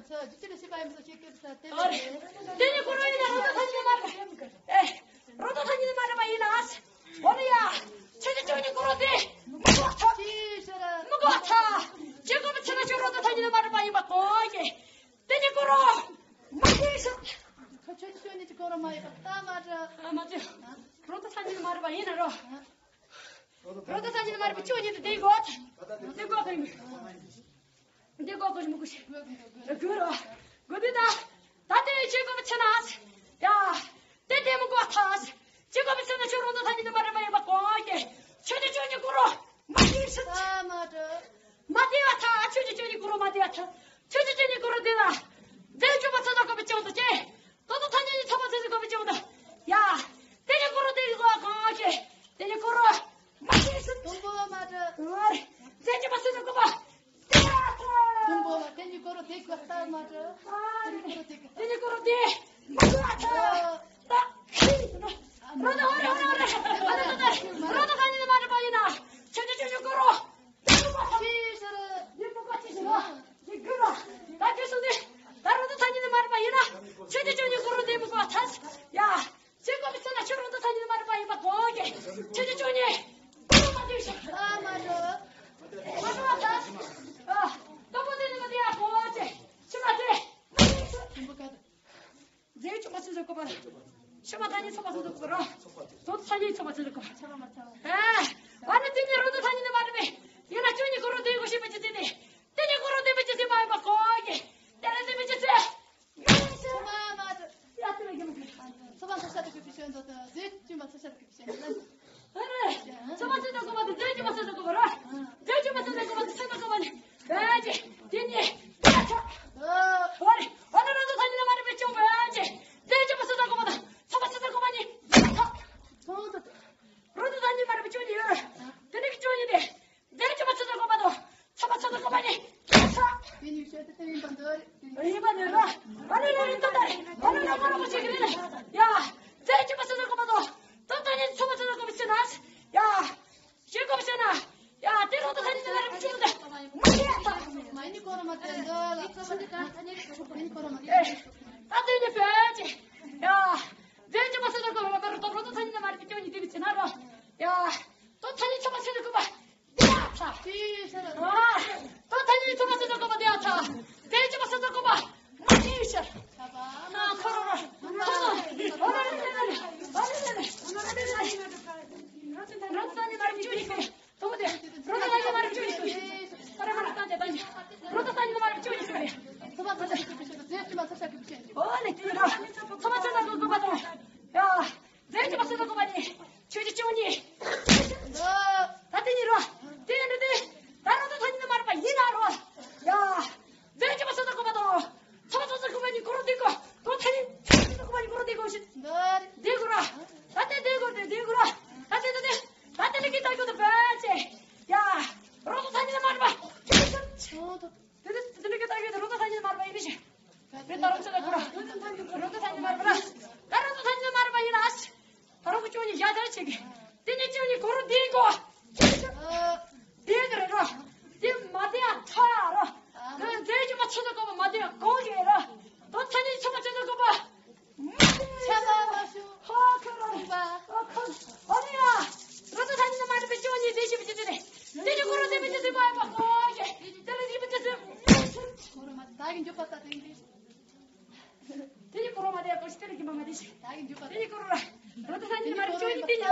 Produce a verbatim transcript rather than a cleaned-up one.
ཚོ་ཅི་ཅི་ལ་ཤི་པ་ཡིན་ཟེར་ཤེས་ཀྱི་རེད། དེ་ཨོ་རེད། དེ་ནི་ཀུ་རུ་ཡིན་ན་རོ་ཏོ་ཐ་ཉི་མ་རེད། ཨེ། རོ་ཏོ་ཐ་ཉི་མ་རེད་པ་ཡིན་ན། ཨོ་རེད་ཡ། ཁྱོད་ཀྱི་ཁྱོད་ཀྱི་ཀུ་རུ་དེ། མི་གོ་ཐ། མི་གོ་ཐ། ཅི་གོ་མི་ཚེ་ན་ཁྱོད་རོ་ཏོ་ཐ་ཉི་མ་རེད་པ་ཡིན་པ་གོ་གི། དེ་ནི་ཀུ་རུ། མ་ཤི་ཤི། ཁྱོད་ཀྱི་ཁྱོད་ནི་ཅི་ཀུ་རུ་མ་ཡིན་པ་ད་མ་རེད། ཨ་མ་ཅི། རོ་ཏོ་ཐ་ཉི་མ་རེད་པ་ཡིན་ན་རོ། རོ་ཏོ་ཐ་ཉི་མ་རེད་པ་ཁྱོད་ཉིད་དེ་གོ། དེ་གོ་གི། འདི་གོ་གོ་མི་གོ་ཤེས། གུ་རོ། གུ་དེ་ད། ད་དེ་ཅི་གོ་མི་ཚེ་ན། ཡ། དེ་དེ་མི་གོ་ཐ། ཅི་གོ་མི་ཚེ་ན་ཁྱོད་རོ་ཏོ་ཐ་ཉི་མ་རེད་པ་ཡིན་པ་གོ་གི། ཁྱོད་ཀྱི་ཁྱོད་ཀྱི་ཀུ་རུ། མ་ཤི་ཤི། ཨ་མ་ཏི། མ་དེ་བ་ཐ། ཁྱོད་ཀྱི་ཁྱོད་ཀྱི་ཀུ་རུ་མ་དེ་བ་ཐ། ཁྱོད་ཀྱི་ཁྱོད་ཀྱི་ཀུ་རུ་དེ་ལ། དེ་ཁྱོད་མ་ཚོ་ད་གོ་མི་ཅོ་ད་ཅེ། ད་ད་ཐ་ཉི་ཉི་ཚོ་མ་ཚོ་ཚོ་གོ་མི་ཅོ་ད། ཡ། དེ་ནི་ཀུ་རུ་དེ་གོ་གོ་ཅེ། དེ་ནི་ཀུ་རུ། མ་ཤི་ཤི། དུམ་བུ་མ་ཏི། ཨོ་རེད། དེ་ཁྱོད་མ་ཚོ་ད་གོ་མ། དེ་བ་ཐ། དུམ་བུ་དེ་ནི་ཀུ་རུ་དེ་གོ་ད་མ་ཏི། ཨོ་རེད། དེ་ནི་ཀུ་རུ་དེ་མ་གོ་ཐ། ད། རོ་ཏོ་ཨོ་རེད་ཨོ་རེད་ཨོ་རེད། རོ་ཏོ་ད་རོ་ཏོ་ཐ་ཉི་མ་རེད་པ་ཡིན་ན། ཁྱོད་ཀྱི་ཁྱོད་ཀྱི་ཀུ་རུ། ཅི་ཟེར། འདི་མི་གོ་ཅི་ཟེར། འདི་གུ་ར། ད་ཁྱོད་སོང་ནས། ད་རོ་ཏོ་ཐ་ཉི་མ་རེད་པ་ཡིན་ན། ཁྱོད་ཀྱི་ཁྱོད་ཀྱི་ཀུ་རུ་འདི་མི་གོ་ཐ། ཡ། ཁྱོད་གོ་མི་ཚེ་ན་ཁྱོད་རོ་ཏོ་ཐ་ཉི་མ་རེད་པ་ཡིན་པ་གོ་གི། ཁྱོད་ཀྱི་ཁྱོད་ནི། ཀུ་རུ་མ་དེ་ཤ། ཨ་མ་རོ། མ་རོ་ད། ཨ། ཏོ་པོ་དེ་ནི་མ་དེ་ཡ་གོ་གི། ཤི་མ་དེ། མ་དེ་ཤ། རྫས་ཀྱི་མ་ཚོད་ཚོད་གོ་པ། ཤི་མ་ཐ་ཉི་ཚོ་མ་ཚོད་ཚོད་གོ་པ་རོ། ཏོ་ཐ་ཉི་ཚོ་མ་ཚོད་ཚོད་གོ་པ། ཨ། ཨ་ནི་དེ་ནི་རོ་ཏོ་ཐ་ཉི་ནི་མ་རེད་པས། ཡིན་ན་ཁྱོད་ཉིད་ཀུ་རུ་དེ་གོ་ཤེས་པ་ཅི་དེ་ནི། དེ་ནི་ཀུ་རུ་དེ་པ་ཅི་དེ་མ་ཡིན་པ་གོ་གི། དེ་ནི་དེ་པ་ཅི་དེ། ཡ་དེ་ལ་གི་མ་གི། ཚོ་མ་ཚོ་ཤ་དེ་གི་བི་ཤོན་དོ་དོ་རྫས་ཀྱི་མ་ཚོ་ཤ་དེ་གི་བི་ཤོན་དོ། ཨ་རེ། ཚོ་མ་ཚོ་དེ་གོ་མ་དེ་རྫས་ཀྱི་མ་ཚོ་དེ་གོ་མ་ར། རྫས་ཀྱི་མ་ཚོ་དེ་གོ་མ་དེ་ཚོ་དེ་གོ་མ་ནི། ཨ་ཅེ། དེ་ནི། ཡ་ཚ། ཨོ་རེད། ཨ་ནི་རོ་ཏོ་ཐ་ཉི་ནི་མ་རེད་པས་ཅོ་བ་ཨ་ཅེ། རྫས་ཀྱི་མ་ཚོ་དེ་གོ་མ་དེ་ཚོ་མ་ཚོ་དེ་གོ་མ་ནི། ཡ་ཚ། རོ་ཏོ་ཐ་ཉི་མ་རེད་པས་ཅོ་ནི་ཡོད། དེ་ནི་གི་ཅོ་ནི་དེ། རྫས་ཀྱི་མ་ཚོ་དེ་གོ་མ་དོ། ཚོ་མ་ཚོ་དེ་གོ་མ་ནི། ཡ་ཚ། དེ་ནི་ཤོད་དེ་དེ་ཡིན་པ་འདོད། ཡིན་པ་འདོད་ར། ཨ་ནི་ལ་ཡིན་ད་ད། ཨ་ནི་ལ་མ་ར་མ་ཞིག་རེད། ཡ། རྫས་ཀྱི་མ་ཚོ་དེ་གོ་མ་དོ། ད་ད་ནི་ཚོ་མ་ཚོ་དེ་གོ་མ་ཤེས་ན། ཡ། ཤེས་གོ་མ་ཤེས་ན། ཡ། དེ་རོ་ཏོ་ཐ་ཉི་ནི་མ་རེད་པས་ཅོ་ད། མ་ཤེས་ད། མ་ནི་ཀུ་རུ་མ་དེ་འདོད་ལ། ཨེ། ད་དེ་ནི་བོད་ཀྱི། ཡ། རྫས་ཀྱི་མ་ཚོ་དེ་གོ་མ་དོ། རོ་ཏོ་ཐ་ཉི་ནི་མ་རེད་པས་ཅོ་ནི་དེ་བི་ཅི་ན་རོ། ཡ། ཏོ་ཐ་ཉི་ཚོ་མ་ཚོ་དེ་གོ་མ། ཏོ་ཐ་ཉི་ཚོ་མ་ཚོ་དེ་གོ་མ་དེ་ཡ་ཚ། རྫས་ཀྱི་མ་ཚོ་དེ་གོ་མ། མ་ཤེས་ཤ། ཨ་ཁོ་རོ་རོ། ཁོ་རོ་རོ། རོ་ཏོ་ཐ་ཉི་མ་རེད་པས་ཅོ་ནི་ཤོད། ཏོ་མོ་དེ། རོ་ཏོ་ཐ་ཉི་མ་རེད་པས་ཅོ་ནི་ཤོད། ཨ་ར་མ་ར་ད་དེ་ད་ནི། རོ་ཏོ་ཐ་ཉི་མ་རེད་པས་ཅོ་ནི་ཤོད། ཨོ་ལེ་དེ་རོ། ཚོ་མ་ཚོ་དེ་གོ་མ་དོ། ཡ། རྫས་ཀྱི་མ་ཚོ་དེ་གོ་མ་ནི། ཁྱོད་ཀྱི་ཅོ་ནི། ད་དེ་ནི་རོ། དེ་ནི་དེ། ད་རོ་ཏོ་ཐ་ཉི་ནི་མ་རེད་པ་ཡིན་ན་རོ། ཡ། རྫས་ཀྱི་མ་ཚོ་དེ་གོ་མ་དོ། ཚོ་མ་ཚོ་དེ་གོ་མ་ནི་ཀུ་རུ་དེ་གོ། ཏོ་ཐ་ཉི་ཚོ་མ་ཚོ་དེ་གོ་མ་ནི་ཀུ་རུ་དེ་གོ་ཤི། དེ་གོ་ར། ད་དེ་དེ་གོ་དེ་དེ་གོ་ར། ད་དེ་དེ་དེ། ད་དེ་ལ་གི་ད་གོ་དེ་བ་ཅེ། ཡ། རོ་ཏོ་ཐ་ཉི་ནི་མ་རེད་པ། དེ་དེ་དེ་ལ་གི་ད་གོ་དེ་རོ་ཏོ་ཐ་ཉི་མ་རེད་པ་ཡིན་པས་ཤི། མི་ད་རོ་ཚོ་ལ་ཀུ་ར། རོ་ཏོ་ཐ་ཉི་མ་རེད་པ་ར། ད་རོ་ཏོ་ཐ་ཉི་མ་རེད་པ་ཡིན་ན། ད་རོ་ཀུ་ཅོ་ནི་ཡ་དར་ཅིག་དེ་ནི་ཅོ་ནི་ཀུ་རུ་དེ་གོ། དེ་ག་རེ་རོ། དེ་མ་དེ་ཡ་ཐ་རོ། དེ་ཅི་མ་ཚོ་དེ་གོ་མ་དེ་ཡ་གོ་གི་རོ། ཏོ་ཐ་ཉི་ཚོ་མ་ཚོ་དེ་གོ་པ། ཆ་ལ་མ་ཤུ། ཧོ་ཁ་རོ་རེ། ཧོ་ཁ། ཨོ་ནི་ཡ། རོ་ཏོ་ཐ་ཉི་མ་རེད་པས་ཅོ་ནི་དེ་ཤི་བི་ཅི་དེ་ནི། དེ་ནི་ཀུ་རུ་དེ་བི་ཅི་དེ་མ་ཡ་པ་གོ་གི་དེ་ལ་དེ་བི་ཅི་དེ། ཀུ་རུ་མ་ད་གི་འཇུག་པ་ད་དེ་ཡིན་དེ། དེ་ནི་ཀུ་རུ་མ་དེ་ཡ་གོ་ཤི་དེ་ལ་གི་མ་མ་དེ་ཤི། ད་གི་འཇུག་པ་དེ་ནི་ཀུ་རུ་ར། རོ་ཏོ་ཐ་ཉི་མ་རེད་པས་ཅོ་ནི་དེ་ཡ།